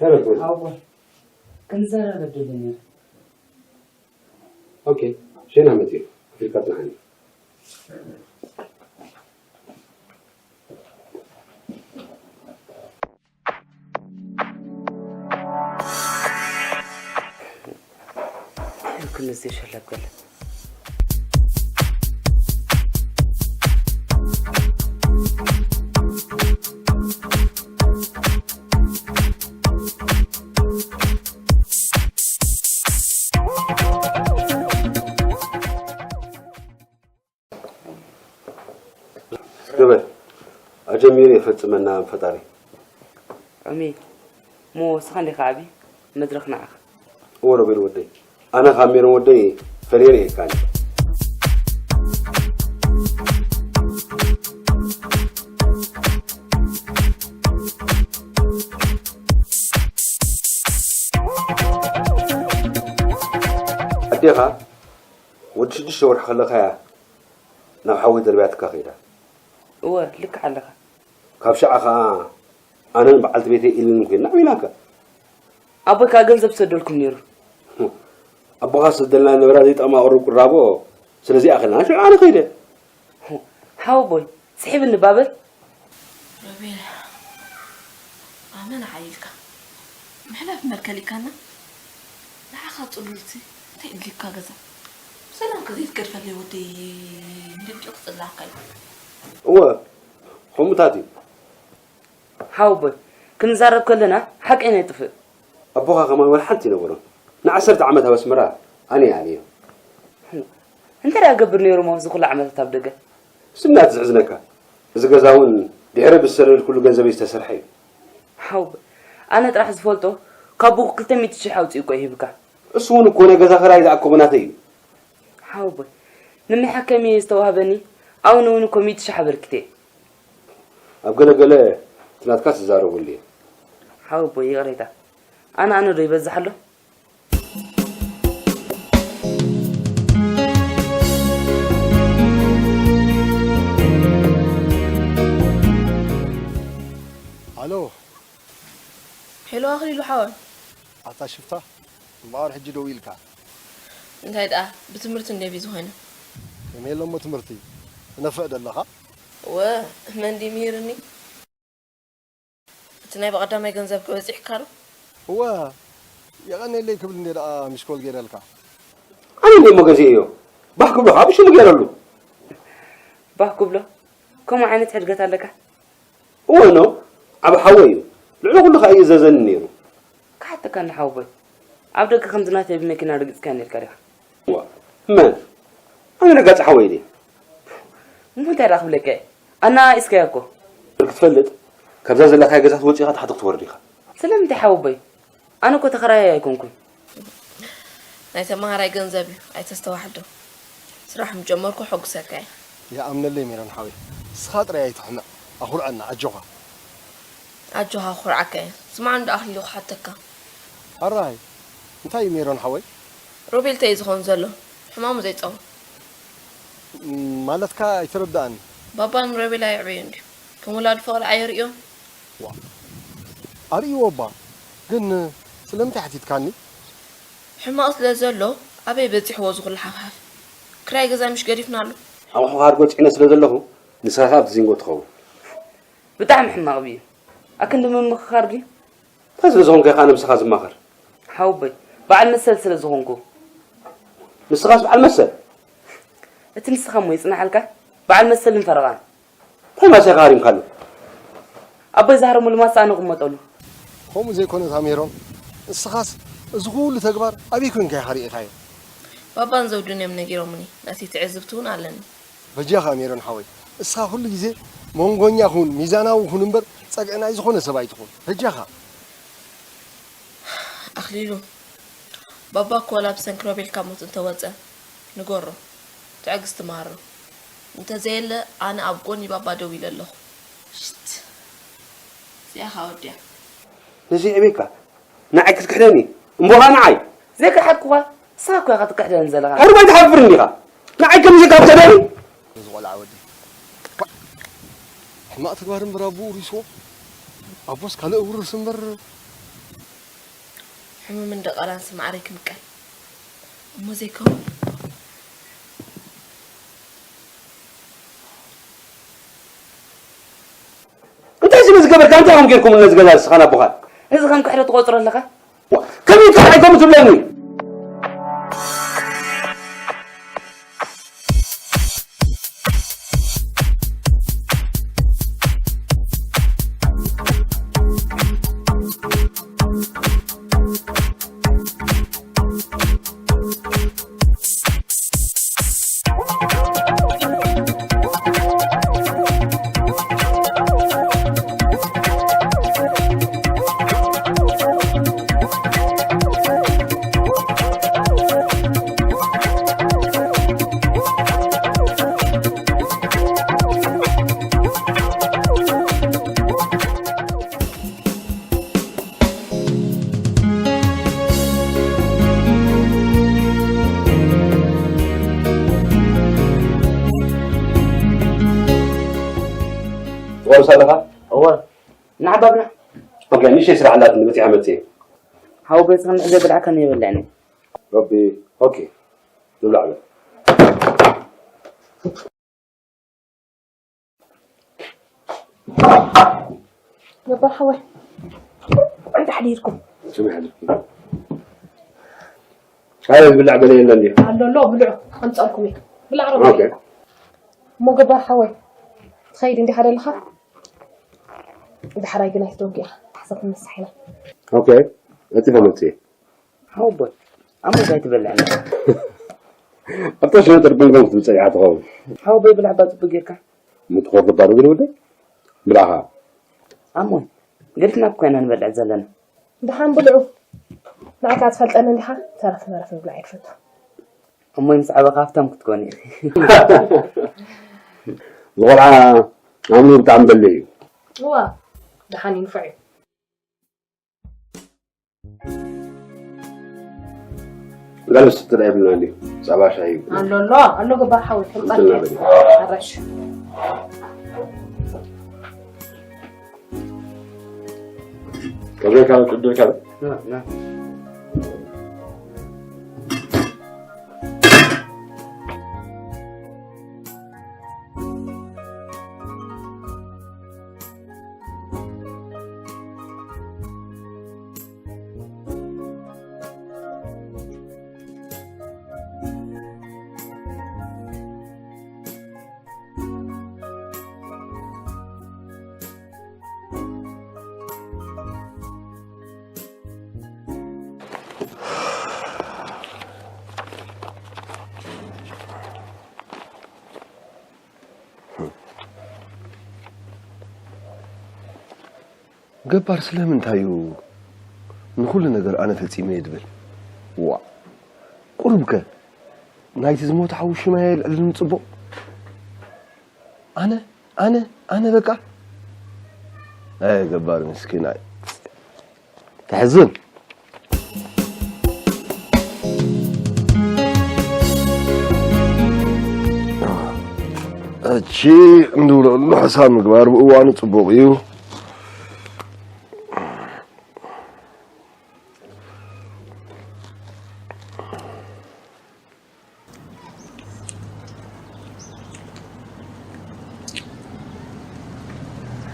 ሄሎ፣ ሄሎ። ኣቦ፣ ክንዘራረብ ደሊ ነይረ። ኦኬ፣ ሸና መጺኡ። ክፍልካ ጽንሓኒ። ክንዚ ሸለብ ገለ። ገበል ኣጀሚሩ የፈጽመና ፈጣሪ። ኣሜን። እሞ ንስኻ እንዲኻ ዓቢ መድረኽ ንዓኻ። እወ ሮቤል ወደይ፣ ኣነ ካብ ሜሮን ወደይ ፈርየ ርኤካኒ። ኣዴኻ ወዲ ሽዱሽተ ወርሒ ከለኻያ ናብ ሓወይ ደርብያትካ ከይዳ። እወ፣ ልክዕ ኣለኻ። ካብ ሽዓ ኸኣ ኣነን በዓልቲ ቤተይ ኢልን ኮይንና ዓቢናካ። ኣቦይ ከኣ ገንዘብ ዝሰደልኩም ነይሩ። ኣቦኻ ዝሰደልና ዝነበራ ዘይጠቕማ ቅሩብ ቅራቦ ስለ ዘይኣኸልና ሽዑ ኣነ ከይደ። ሓወቦይ፣ ስሒብኒ እባ በል። ሮቤል፣ ኣመና ሓይልካ። ምሕላፍ መርከሊካና። ንዓኻ ጽሉልቲ እንታይ እድልካ ገዛ። ብሰላም ከዘይትገድፈለይ ወደይ፣ ንደቂቕ ጽላካ እዩ። እወ፣ ከምኡታት እዩ። ሓወቦይ፣ ክንዛረብ ከለና ሓቂ ኣይነጥፍእ። ኣቦኻ ከማን ወላ ሓንቲ ይነበሮም። ንዓሰርተ ዓመት ኣብ ኣስመራ ኣነ እየ ኣልዮ። እንታይ ደኣ ገብር ነይሩ እሞ እዚ ኩሉ ዓመታት ኣብ ደገ? ስምና ትዝሕዝነካ። እዚ ገዛ እውን ድሕሪ ብዝሰደድኩሉ ገንዘበይ ዝተሰርሐ እዩ። ሓወቦይ፣ ኣነ ጥራሕ ዝፈልጦ ካብ ብኹ ክልተ ሚእቲ ሽሕ ኣውጺኡ እኮ ይህብካ። እሱ እውን እኮ ናይ ገዛ ክራይ ዝኣከቦ ናተይ እዩ። ሓወቦይ፣ ንመሐከሚ ዝተዋህበኒ ኣውን እውን እኮ ሚእቲ ሽሕ ኣበርኪተ። ኣብ ገለ ገለ እቲ ናትካ ትዛረበሉ እየ። ሓወቦይ፣ ይቕሬታ። ኣነ ኣነ ዶ ይበዝሕ ኣሎ? ኣሎ። ሄሎ ኣኽሊሉ ሓወይ። ኣታ ሽፍታ፣ እምበኣር ሕጂ ደው ኢልካ። እንታይ ደኣ፣ ብትምህርቲ እንድየ ቢዚ ኮይነ። ከመይ ኣሎ እሞ ትምህርቲ? ትነፍዕ ዶ ኣለኻ? እወ፣ መን ድዩ ምሂርኒ? እቲ ናይ ብቐዳማይ ገንዘብከ በጺሕካ ዶ? እወ፣ የቐንየለይ ክብል እንድየ ደኣ ሚስኮል ገይረልካ። ኣነ እንድየ እሞ ገዚኤዮ። ባህ ክብሎ ከኣ ብሽሙ ገይረሉ። ባህ ክብሎ? ከምኡ ዓይነት ሕድገት ኣለካ? እወ ኖ፣ ዓቢ ሓወይ እዩ። ልዕሊ ኩሉ ከኣ ይእዘዘኒ ነይሩ። ክሓተካ እንዶ ሓወቦይ፣ ኣብ ደገ ከምዚ ናተይ ብመኪና ረጊጽካዮ ነይርካ ዲኻ? ዋ፣ መን? ኣነ ረጋጺ ሓወይ ድየ? እሞ እንታይ ደኣ ክብለካ እየ? ኣነኣኢስካዮ እኮ። ክትፈልጥ፣ ካብዛ ዘለኻያ ገዛ ወጺኻ ታሕቲ ክትወርድ ኢኻ። ስለምንታይ ሓወቦይ? ኣነ እኮ ተኸራያይ ኣይኮንኩን። ናይ ተመሃራይ ገንዘብ እዩ፣ ኣይተስተባሕል ዶ። ስራሕ ምስ ጀመርኩ ከሐጉሰካ እየ። ይኣምነለይ ሜሮን ሓወይ። ንስኻ ጥራይ ኣይትሕመቕ። ኣኹርዐና፣ ኣጆኻ። ኣጆኻ፣ ክኹርዓካ እየ። ስማዕ እንዶ ኣኽሊሉ ክሓተካ። ኣራይ፣ እንታይ እዩ ሜሮን ሓወይ? ሮቤል እንታይ እዩ ዝኾን ዘሎ? ሕማሙ ዘይጸወ። ም-፣ ማለትካ ኣይተረድኣኒ። ባባ ንሮቤል ኣየዕብዮን ድዩ? ከም ወላዲ ፍቕሪ ኣየርእዮን? ዋ፣ ኣርእይዎ እባ። ግን ስለምንታይ ሓቲትካኒ? ሕማቕ ስለ ዘሎ ኣበይ በጺሕዎ እዚ ኩሉ ሓፍሓፍ? ክራይ ገዛ ምሽ ገዲፍናሉ? ኣቑሑ ካርጎ ጽዒነ ስለ ዘለኹ ንስኻ ከኣ ኣብቲ ዚንጎ ትኸውን። ብጣዕሚ ሕማቕ ብዩ። ኣክንዲ ምምኽኻር ድዩ? እንታይ ስለ ዝኾንኩ ኢኻ ኣነ ምሳኻ ዝማኸር? ሓወቦይ፣ በዓል መሰል ስለ ዝኾንኩ። ንስኻስ በዓል መሰል? እቲ ንስኻ እሞ ይጽናሓልካ፣ በዓል መሰልን ፈረቓን። እንታይ ማስያ ሃሪምካሉ? ኣቦይ ዝሃረመሉ ማስያ ኣነ ክመጠሉ። ከምኡ ዘይኮነ እታ ሜሮን፣ ንስኻስ እዚ ኩሉ ተግባር ኣበይ ኮንካ ኢኻ ርኢኻዮ? ባባን ዘውዱን እዮም ነጊሮምኒ፣ ናተይ ትዕዝብቲ እውን ኣለኒ። በጃኻ ሜሮን ሓወይ፣ እስኻ ኩሉ ግዜ መንጎኛ ኩን፣ ሚዛናዊ ኩን እምበር ጸግዒ ናይ ዝኾነ ሰብ ኣይትኹን። በጃኻ። ኣኽሊሉ፣ ባባ እኮ ዋላ ብሰንኪ ሮቤል ካብ ሞት እንተወጸ ንገሮ፣ ትዕግስቲ መሃሮ። እንተዘየለ ኣነ ኣብ ጎኒ ባባ ደው ኢለ ኣለኹ። ሽት። እዚኣ ኸኣ ወዲኣ። ነዚ ዕቤካ ንዓይ ክትክሕደኒ እምቦኻ ንዓይ። ዘይከሓድኩኻ ንስኻ እኮ ኢኻ ትክሕደኒ ዘለኻ። ሕሩብ ኣይትሓፍርን ኢኻ። ንዓይ ከምዚ ካብ ተደሪ። እዚ ቆልዓ ወዲ። ባ-፣ ሕማቕ ተግባር እምበር ኣቦኡ ሪስዎ። ኣቦስ ካልእ ውርስ እምበር። ሕሙምን ደቐላን ስማዕረይ ክምቀል እሞ ዘይከውን። እንታይ ስለ ዝገበርካ እንታይ ከም ጌርኩም ነዚ ገዛ ንስኻን ኣቦኻን? እዚ ከም ክሕደት ትቖጽሮ ኣለኻ? ዋ፣ ከመይ ጥራሕ ኣይኮም ትብለኒ? ትቆርስ ኣለኻ? እወ፣ ንዓባብና። ኦኬ፣ ንእሽተይ ስራሕ ኣላትኒ፣ በፂሓ መፅየ። ሓው ገጽ ክንድሕር ዘይበላዕካኒ የበልዕኒ። ረቢ፣ ኦኬ፣ ንብላዕ በል። ገባር ሓወይ፣ እንታይ ሓዲርኩም? ስምዒ ሓሊፍኪ። ኣረ ዝብላዕ በለ የለን ድዩ? ኣሎ ኣሎ፣ ብልዑ፣ ከምጻልኩም እየ። ብላዕ ረቢ። ኦኬ። እሞ ገባር ሓወይ፣ ትኸይድ እንዲኻ ደለኻ? ዳሕራይ ግን ኣይትደንጉ ኢኻ፣ ተሓሳብ ክንነሳሕ ኢና። ኦኬ፣ ቀልጢፈ መጽየ። ሓወቦይ፣ ኣሞ እንታይ ትበልዕ ኣለኻ? ኣብታ ሽነጥር ብንጎም ክትብል ጸኒሓ ትኸውን። ሓወቦይ፣ ብላዕ እባ ጽቡቕ ጌርካ። ምትኾር ገባር ግን ወደ ብላኻ። ኣሞ፣ ገዲፍና እኮ ኢና ንበልዕ ዘለና። ደሓን ብልዑ። ንዓካ ትፈልጠኒ እንዲኻ፣ ተረፍ መረፍ ምብላዕ እየ ዝፈቱ። እሞ ምስ ዓበኻ ሃፍታም ክትኮን ኢኺ። ዝቆልዓ ኣእምሮ ብጣዕሚ በሊሕ እዩ። እዋ፣ ደሓን እዩ፣ ንፉዕ እዩ። ጋል ዝስተ ዳኣ የብልናን ድዩ? ጸባ ሻሂ። ኣሎ ኣሎ፣ ኣሎ ገባር ሓወይ፣ ከምጻልካ። ኣራሽ። ከመይ ካልእ ዕድል ካልእ? ገባር ስለምንታይ እዩ ንኹሉ ነገር ኣነ ፈጺመ እየ ዝብል? ዋእ! ቁሩብ ከ ናይቲ ዝሞተ ሓዉ ሽም ኣየልዕልን ጽቡቕ? ኣነ ኣነ ኣነ በቃ። ኣየ ገባር ምስኪናይ። ተሕዝን። እቺ እንብለሉ ሕሳብ ምግባር ብእዋኑ ጽቡቕ እዩ።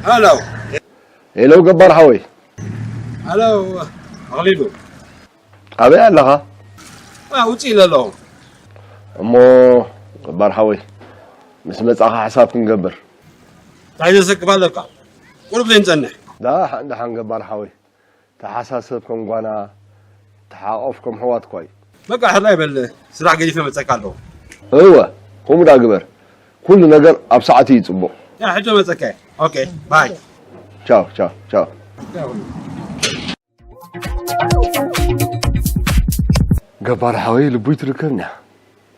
ሄሎ ሄሎ ገባር ሓወይ። ሄሎ ኣኽሊሉ። ኣበይ ኣለኻ? ኣ ውፅእ ኢለ ኣለኹ። እሞ ገባር ሓወይ ምስ መጻኻ ሕሳብ ክንገብር። እንታይ ዘሰክፍ ኣለካ? ቁሩብ ዘይንጸንሕ። ዳሓን ዳሓን ገባር ሓወይ። ተሓሳሰብ ከም ጓና፣ ተሓቆፍ ከም ሕዋት ኳይ። በቃ ሕራይ በል፣ ስራሕ ገዲፈ መጸካ ኣለኹ። እወ፣ ከምኡ ዳ ግበር። ኩሉ ነገር ኣብ ሰዓቱ እዩ ጽቡቕ። ያ ሕጂ መጸካ። ኦኬ፣ ባይ። ቻው ቻው ቻው። ገባር ሓወይ ልቡይ ትርከብና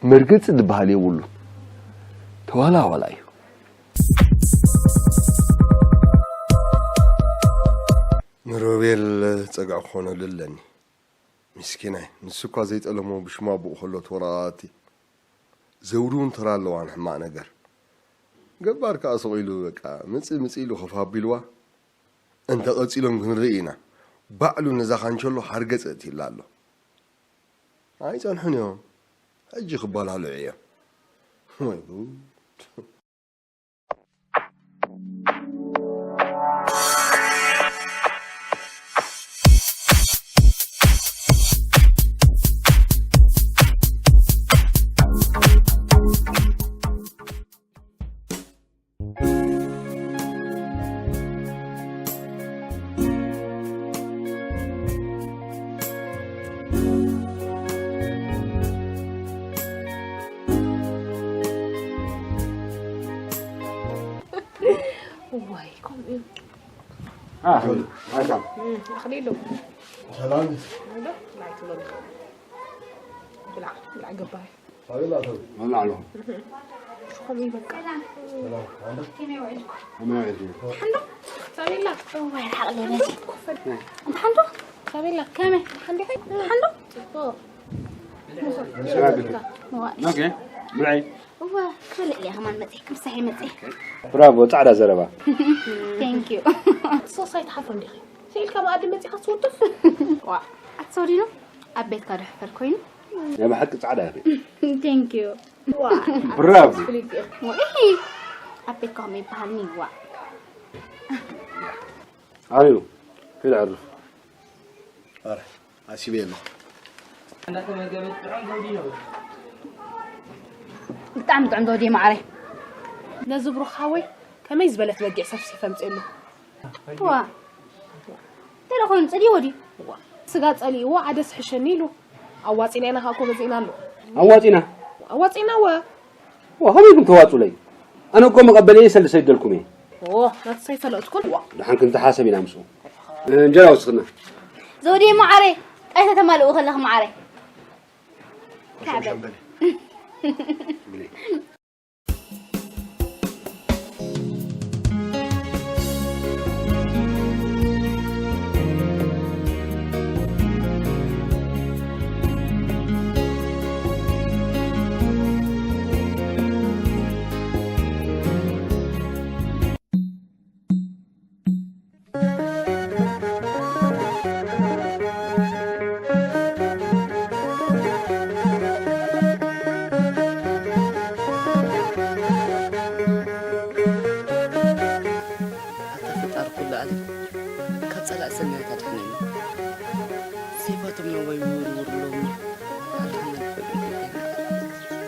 መርገጺ ዝበሃል የብሉ። ተዋላዋላ እዩ። ንሮቤል ጸግዒ ክኾነሉ ኣለኒ። ምስኪናይ፣ ንሱ እኳ ዘይጠለሞ ብሽሙ ኣቦኡ ከሎ ተወራራቲ። ዘውዲ እውን ተራ ኣለዋ ንሕማቕ ነገር። ገባር ከኣ ስቕ ኢሉ በቃ ምጽእ ምጽእ ኢሉ ኮፍ ኣቢልዋ። እንተ ቀጺሎም ክንርኢ ኢና። ባዕሉ ነዛ ካንቸሎ ሓርገጽ እትይላ ኣሎ። ኣይጸንሑን እዮም። ሕጂ ክበላልዑ እዮም። ወይ ጉድ። እዋይ፣ ከምኡ እዩ። ኣኽሊሉ። ሰላም። ብላዕ፣ ብላዕ፣ ብላዕ ገባር። ኣበይ ኣተው? ኣበላ ኣለኹ። ከምኡ እዩ በቃ። ሰላም። ኣንተ? ከመይ ውዒልኩም? ከመይ ውዒልኩም? ሓንዶ? ሳቤላ። እዋይ፣ ሓቕለ በዚ። ኣንተ ሓንዶ? ሳቤላ። ከመይ? ሓንዶ? ሓንዶ? ጽቡቕ። ኦኬ። ብልዓይ። እዋ፣ ክበልዕ እየ ከማን መጽየ፣ ክምሳሕ እየ መጽየ። ብራቮ፣ ጻዕዳ ዘረባ። Thank you። ሶስ ኣይትሓፍሪ እንዲኺ? ስኢልካ መኣዲ መጺኻ ትወጥፍ? ዋ፣ ኣትሰውዲኑ ኣብ ቤትካ ዶ ሕፈር ኮይኑ? ናይ ብሓቂ ጻዕዳ ኢኺ። Thank you። ዋ፣ ብራቮ። ፍልይቲ ኢኺ። ወኢ፣ ኣብ ቤትካ ከምኡ ይበሃልኒ፣ ዋ። ኣዩ፣ ከይድ ኣዕርፍ። ኣረ፣ ሓሲበ ኣለኹ። እንዳተመገበት ጥዑም ዘውዲ ነው። ብጣዕሚ ጥዑም ዘውዲ እዩ፣ መዓረይ። ነዚ ብሩኽ ሓወይ ከመይ ዝበለት በጊዕ ሰፍሲፈ ኣምፅኤሉ። ዋ፣ ገለ ኮይኑ ፀሊእዎ ድዩ? ዋ፣ ስጋ ፀሊእዎ፣ ኣደስ ሕሸኒ ኢሉ። ኣዋፂና ኢና፣ ከዓ እኮ ገዚእና ኣሎ። ኣዋፂና? ኣዋፂና፣ ወ። ዋ፣ ከመይ ኢልኩም ተዋፁለይ? ኣነ እኮ መቐበሊ እየ፣ ሰልዲ ሰይደልኩም እየ። ኦ፣ ናትስ ኣይፈለጥኩን። ዋ። ደሓን ክንተሓሰብ ኢና ምስኡ። እንጀራ ወስኽና። ዘውዴ መዓረይ፣ ጣይታ ተማልኡ ከለኺ መዓረይ። ካዕበል። ኣታ ፈጣሪ ኩሉ ዓለም፣ ካብ ጸላእ ሰናያት ኣድሕነና። ሴፋቶም ናባይ ይውርውርሎም። ኣድሕነና ፈጣሪ።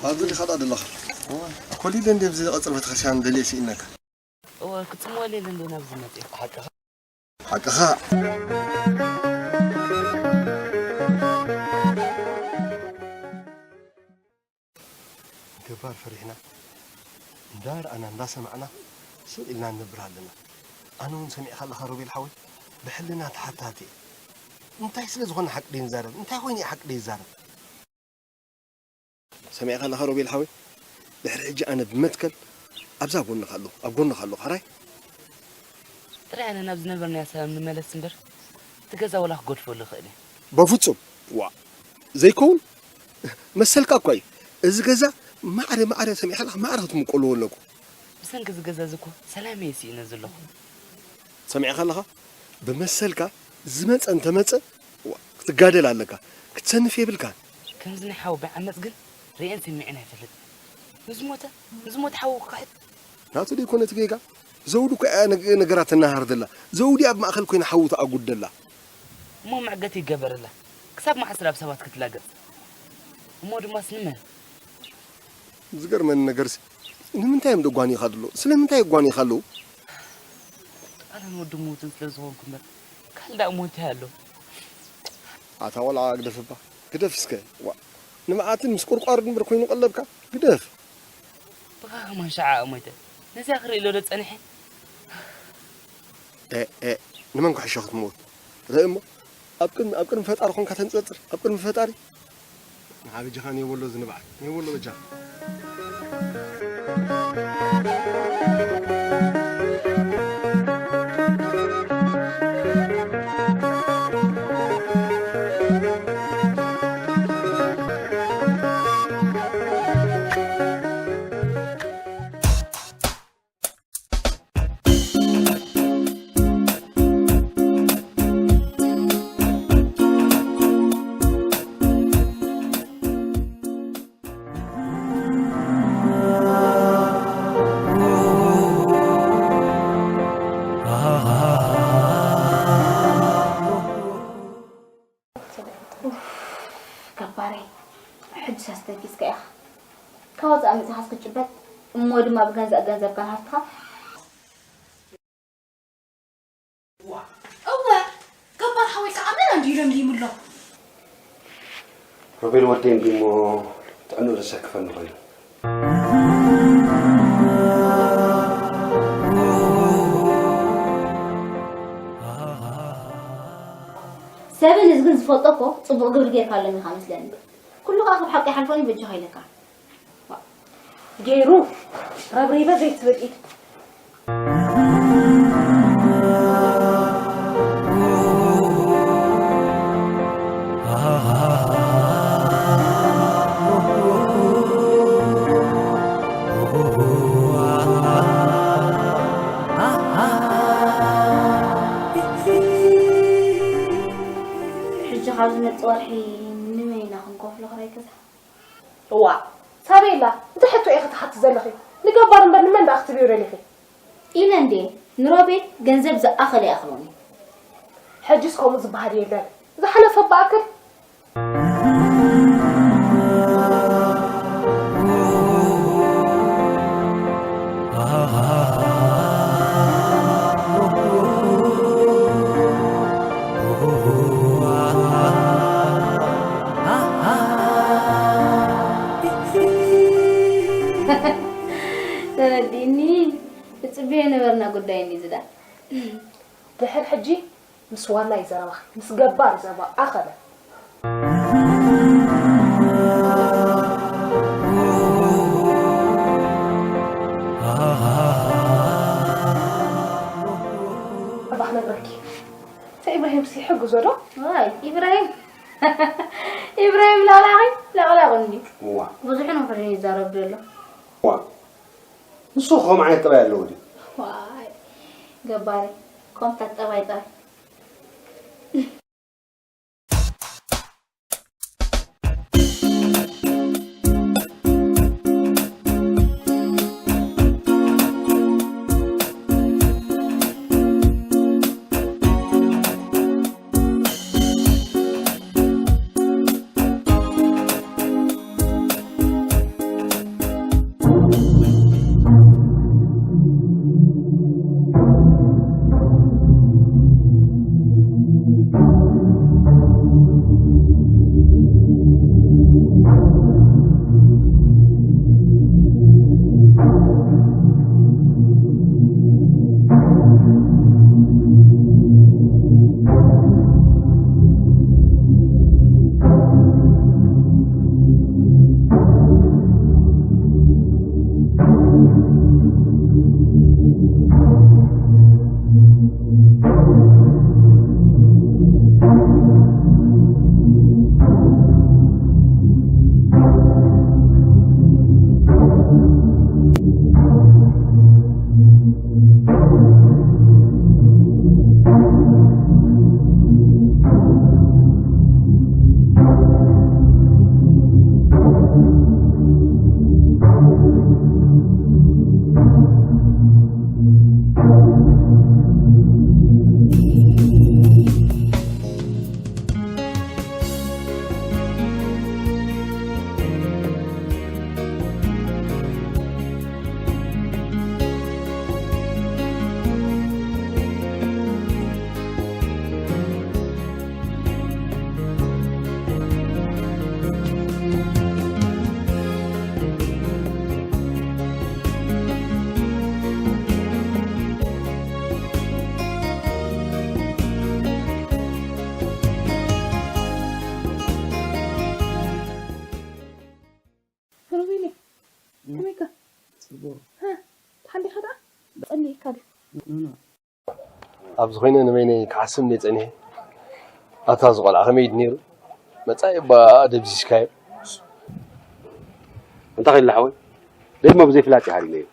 ኣብዚ ዲኻ ደኣ ዘለኻ? ኮሊለ እንደ ኣብዚ ቀጽሪ ቤተክርስትያን ደልየ ስኢነካ። እወ፣ ክጽምወለይ እንደ ናብዚ መጽእ። ሓቅኻ? ሓቅኻ። ገባር ፈሪሕና፣ እንዳረኣና እንዳሰማዕና ስቕ ኢልና ንነብር ኣለና። ኣነ እውን ሰሚዕካ ኣለኻ ሮቤል ሓወይ፣ ብሕልና ተሓታቲ እየ። እንታይ ስለ ዝኾነ ሓቂ ደይንዛረብ? እንታይ ኮይኑ እዩ ሓቂ ደይዛረብ? ሰሚዕካ ኣለኻ ሮቤል ሓወይ፣ ድሕሪ ሕጂ ኣነ ብመትከል ኣብዛ ጎንኻ ኣለኹ፣ ኣብ ጎንኻ ኣለኹ፣ ሕራይ? ጥራይ ኣነ ናብ ዝነበርናዮ ሰላም ንመለስ እምበር፣ እቲ ገዛ ወላ ክገድፈሉ ይኽእል እየ። በፍጹም፣ ዋእ፣ ዘይከውን፣ መሰልካ እኳ እዩ። እዚ ገዛ ማዕረ ማዕረ ሰሚዕካ ኣለኻ፣ ማዕረ ክትምቀልዎ ኣለኩም። ብሰንኪ እዚ ገዛ እዚ እኮ ሰላመይ እየ ስኢነ ዘለኹ። ሰሚዕካ ኣለኻ? ብመሰልካ ዝመጸ እንተመጸ፣ ዋ፣ ክትጋደል ኣለካ። ክትሰንፍ የብልካን። ከምዚ ናይ ሓወቦይ ዓመጽ ግን ርእየን ሰሚዐን ኣይፈልጥን። ንዝሞተ፣ ንዝሞተ ሓወቦይ ክኽሕድ። ናቱ ደይኮነ እቲ ጌጋ፣ ዘውዲ እኮ እያ ነግ-፣ ነገራት ተናሃር ዘላ። ዘውዲ ኣብ ማእከል ኮይና ሓዊ ተኣጉድ ዘላ። እሞ መዕገቲ ይገበረላ። ክሳብ መዓስ ኣብ ሰባት ክትላገጽ? እሞ ድማስ ንመን? ዝገርመኒ ነገርሲ፣ ንምንታይ እዮም ደጓኒኻ ዘለዉ? ስለምንታይ የጓኒኻ ኣለዉ? ኣነ ወዲ ምዉትን ስለ ዝኾንኩ እምበር፣ ካልእ ደኣ እሞ እንታይ ኣሎ? ኣታ ቆልዓ ግደፍ እባ፣ ግደፍ እስከ። ዋ፣ ንብዓትን ምስ ቁርቋርን እምበር ኮይኑ ቀለብካ፣ ግደፍ። ብኻ ከማን ሸዓ ሞይተ። ነዚኣ ክርኢ ኢለ ዶ ጸኒሐ? ኤ፣ ኤ፣ ንመን ክሕሾ ክትመውት? ርኢ እሞ፣ ኣብ ቅድሚ፣ ኣብ ቅድሚ ፈጣሪ ኾንካ ተንጸርጽር፣ ኣብ ቅድሚ ፈጣሪ። ንዓ በጃኻ ኔው በሎ ዝንብዓት፣ ኔው በሎ በጃኻ። ገባረይ፣ ሕጅስ ኣስተንፊስካ ኢኻ። ካብ ወጻኢ መጺኻስ ክትጭበጥ፣ እሞ ድማ ብገንዘብ ገንዘብካን ሃፍትኻ። እወ፣ ገባር ሓወይ ከዓ መን እንድዩ ለምሊሙሎ? ሮቤል ወደይ እንድዩ እሞ ጥዕንኡ ዘሰክፈኒ ኮይኑ። ሰብን እዝግን ዝፈልጦ እኮ ጽቡቕ ግብሪ ጌርካሎም ኢኻ መስለኒ። ኩሉ ከኣ ካብ ሓቂ ይሓልፎን እዩ በጃኻ ኢለካ። ገይሩ ረብሪበ ዘይትብል ኢድ። ሕጂ ካብ ዝመጽእ ወርሒ ንመን ኢና ክንከፍሎ ክራይ ገዛ? እዋእ፣ ሳቤላ፣ እንታይ ሕቶ ኢኺ ትሓቲ ዘለኺ? ንገባር እምበር ንመን ደኣ ክትብዮ ደሊኺ? ኢለ እንድየ፣ ንሮቤል ገንዘብ ዝኣኸለ ይኣኽሎን እዩ። ሕጅስ ከምኡ ዝበሃል የለን። ዝሓለፈ ብኣክል። ተረዲእኒ። እጽበዮ ነበርና ጉዳይ እንዲ ዝዳ። ድሕር ሕጂ ምስ ዋና እዩ ዘረባ፣ ምስ ገባር እዩ ዘረባ። ኣኸለ። እባ ክነግረኪ። እታ ኢብራሂም ሲ ሕግዞ ዶ? ዋይ፣ ኢብራሂም። ኢብራሂም ላላኺ፣ ለቕላቕ እንዲ። እዋ። ብዙሕ ነው ፍርሂ ይዛረብ ዘሎ። እዋ። ንሱ ከምኡ ዓይነት ጠባይ ኣለዎ ድዩ? ዋይ፣ ገባሪ፣ ኮምታት ጠባይ ጥራይ። ኣብዚ ኮይነ ንበይነይ ክሓስብ እንደ ጸኒሐ። ኣታ ዝቆልዓ ከመይ ድነይሩ? መጻኢ እባ ደብዚዝካዮ። እንታይ ከይላ ሓወይ? ደሞ ብዘይ ፍላጥ ይሃሪመዮ።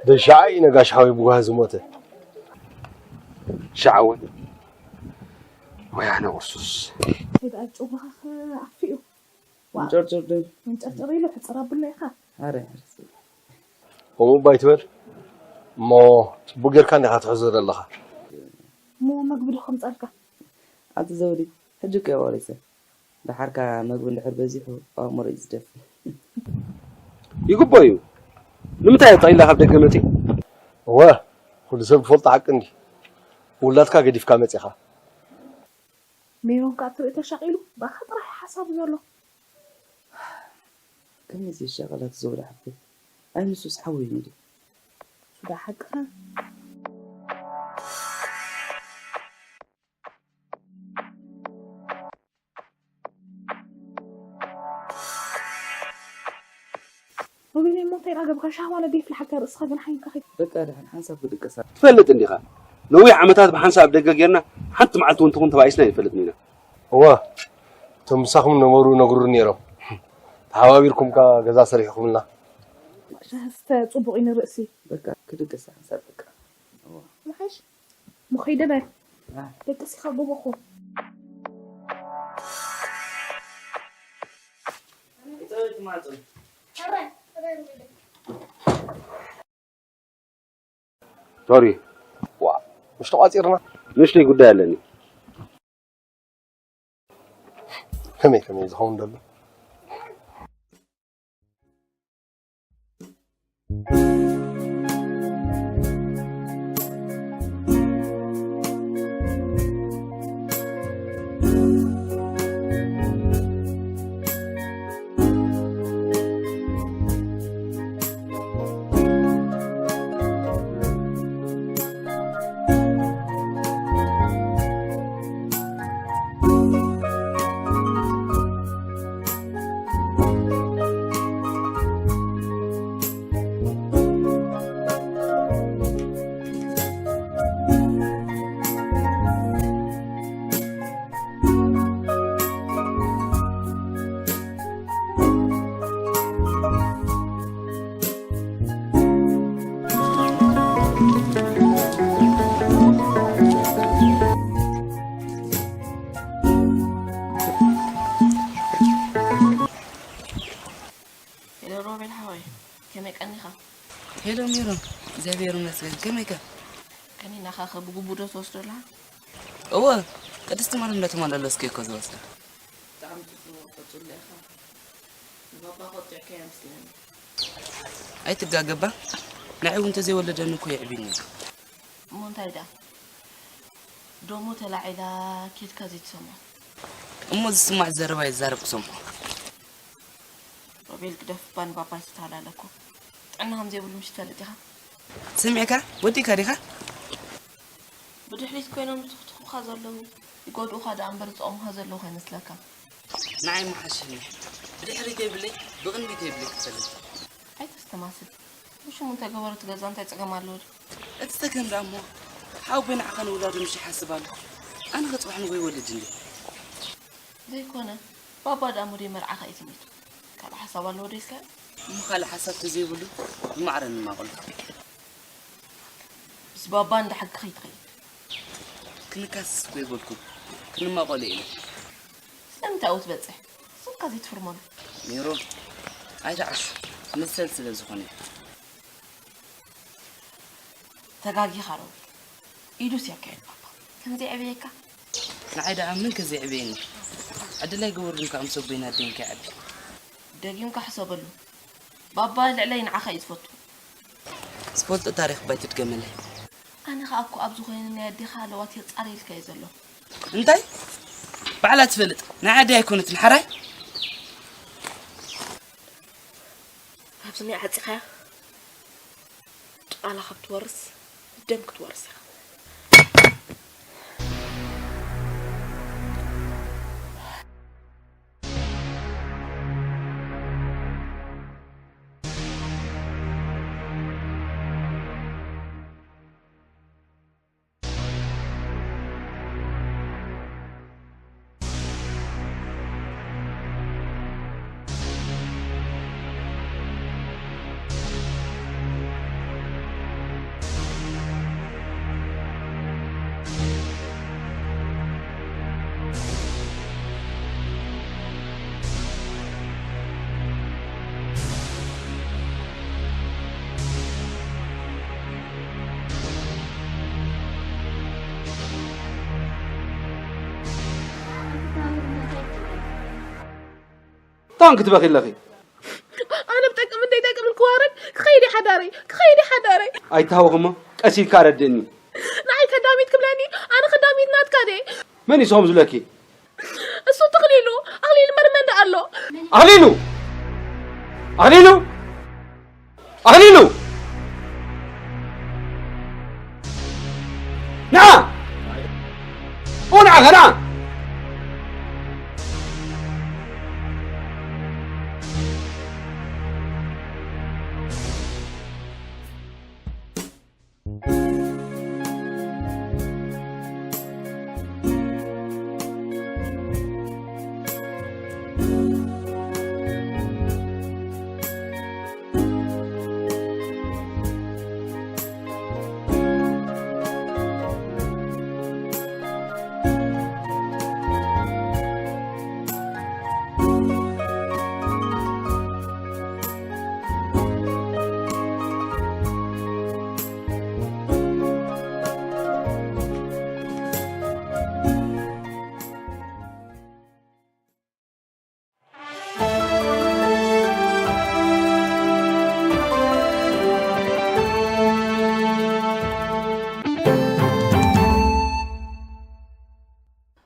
ደሻዓይ ነጋሽ ሓወይ ብጓህ ዝሞተ። ሻዓወ። ወይ ኣነ ቁርሱስ። ከይዳ ጭጉኻ ኣጥፊኡ። መንጨርጨር ዶ? መንጨርጨር ኢሉ ሕፅር ኣብሎ ኢኻ። ኣረ ከምኡ እባ ኣይትበል እሞ፣ ፅቡቅ ጌርካ እንዲኻ ትሕዞ ዘለኻ። እሞ መግቢ ዶ ከምፀልካ? ኣቲ ዘውዲ ሕጂ እኮ ቆሪሰ። ደሓርካ መግቢ እንድሕር በዚሑ ኣእምሮ እዩ ዝደፍእ። ይግቦ እዩ። ንምንታይ እየ ጠቕሊላ ካብ ደገ መፂእ? እወ፣ ኩሉ ሰብ ዝፈልጦ ሓቂ እንዲ። ውላድካ ገዲፍካ መፂኻ። ሜሮን ከዓ ትርኢ ተሻቒሉ ባኻ ጥራሕ ሓሳቡ ዘሎ። ከመይ ዘይሻቐላት ዘውዲ ሓፍተይ? ኣይ ንሱስ ሓወይ እዩ እንዲ። ሱዳ ሓቅኻ። ሮቤል እሞ እንታይ ዳገብካ ሻህዋ ነደይ ፍልሓካ ርእስኻ ግን ሓይንካ ኸይ በቃ ደሓን ሓንሳብ ክድቅሳ። ትፈልጥ እንዲኻ፣ ነዊሕ ዓመታት ብሓንሳብ ኣብ ደገ ጌርና ሓንቲ መዓልቲ እውን ትኹን ተባኢስና ይፈልጥን ኢና። እወ፣ እቶም ምሳኹም ነበሩ ነግሩኒ ነይሮም። ተሓባቢርኩም ከ ገዛ ሰሪሕኹምልና። ሻህስተ ጽቡቕ እዩ ንርእሲ። በቃ ክድቅሳ ሓንሳብ በቃ። ምሓሽ ምኸይደ በል። ደቅሲኻ ጎቦኹ። ሶሪ። ዋ፣ ምሽ ተቋጺርና። ንእሽተይ ጉዳይ ኣለኒ። ከመይ ከመይ ዝኸውን ዘሎ? ሄሎ ሮቤል ሓወይ፣ ከመይ ቀኒኻ? ሄሎ ሜሮን፣ እግዚኣብሔር ይመስገን። ከመይከ? ቀኒናኻ ከ ብግቡእ ዶ ትወስዶ ኣለኻ? እወ፣ ቅድስቲ ማርያም እንዳተመላለስኩ እየ እኮ ዝወስዳ። ብጣዕሚ ጽቡቕ፣ ቀጽሎ ኢኻ። ንባባ ቆጢዕካዮ መስለኒ። ኣይትጋገባ፣ ንዓይ እውን እንተዘይወለደኒ እኮ የዕብዩኒ ነይሩ። እሞ እንታይ ደኣ? ዶሞ ተላዒላ ኬድካ ዘይትሰምዖ? እሞ ዝስማዕ ዘረባ ይዛረብ ክሰምዖ። ሮቤል ግደፍ እባ ንባባ ኣይትተሃላለኮ። ጥዕና ከም ዘይብሉ ምሽ ትፈልጥ ኢኻ? ሰሚዕካ? ወዲእካ ዲኻ? ብድሕሪት ኮይኖም ዝትኽትኹኻ ዘለዉ ይጎድኡኻ ደኣ እምበር ዝጠቕሙኻ ዘለዉ ከይመስለካ። ንዓይ ምሓሸኒ። ብድሕሪት የብለይ፣ ብቕድሚት የብለይ ክትፈልጥ። ኣይተስተማስል። ብሽሙ እንተገበሩ እቲ ገዛ እንታይ ጸገም ኣለዎ ድዩ? እቲ ጸገም ደኣ እሞ ሓወቦይ ንዓኻ ንውላዱ ምሽ ይሓስብ ኣሎ። ኣነ ከ ጽባሕ ንግሆ ይወልድ እንዴ? ዘይኮነ ባባ ደኣ እሞ ደይ መርዓኻ እዩ ትሚቱ። ካልእ ሓሳብ ኣለዎ ዶ ኢልካዮ? እሞ ካልእ ሓሳብ ተዘይብሉ ብማዕረ ንማቐሉ። ምስ ባባ እንዳ ሕጊ ከይትኸይድ። ክንካስስ እኮ ይበልኩ ክንማቐሉ ኢለ። ስለምንታይ ኣብኡ ትበጽሕ? ስምካ ዘይትፍርመሉ። ሜሮን ኣይትዓሹ መሰል ስለ ዝኾነ እዩ። ተጋጊኻ ሮቤል። ኢዱስ የካየድ ባባ። ከም ዘይዕብየካ። ንዓይ ደኣ መን ከ ዘይዕብየኒ? ዕድል ኣይገበሩን ከኣ ምስ ኣቦይን ኣደይን ከይዓቢ። ደጊምካ ሕሰበሉ። ባባ ልዕለይ ንዓኻ እዩ ዝፈቱ። ዝፈልጦ ታሪኽ ባይ ትድገመለይ። ኣነ ኸኣ እኮ ኣብዚ ኮይነ ናይ ኣዴኻ ለዋት የጻርየልካ እየ ዘለኹ። እንታይ? ባዕላ ትፈልጥ ናይ ዓዲ ኣይኮነትን ሓራይ። ኣብዚ ናይ ዓጺኻያ ቃላ ካብ ትወርስ ደም ክትወርስ ኢኻ። ታን ክትበኺ ኣለኺ? ኣነ ብጠቅምን ደይጠቅምን ክዋረድ ክኸይድ ሓዳረይ ክኸይድ ሓዳረይ። ኣይተሃወኽሞ፣ ቀስ ኢልካ ኣረድእኒ። ንዓይ ከዳሚት ክብለኒ ኣነ ከዳሚት ናትካ ደ? መን ይስኹም ዝብለኪ? እሱ ትኽሊሉ ኣኽሊሉ መርመንዳ ኣሎ። ኣኽሊሉ ኣኽሊሉ ኣኽሊሉ ንዓ ንዓኻ ንዓ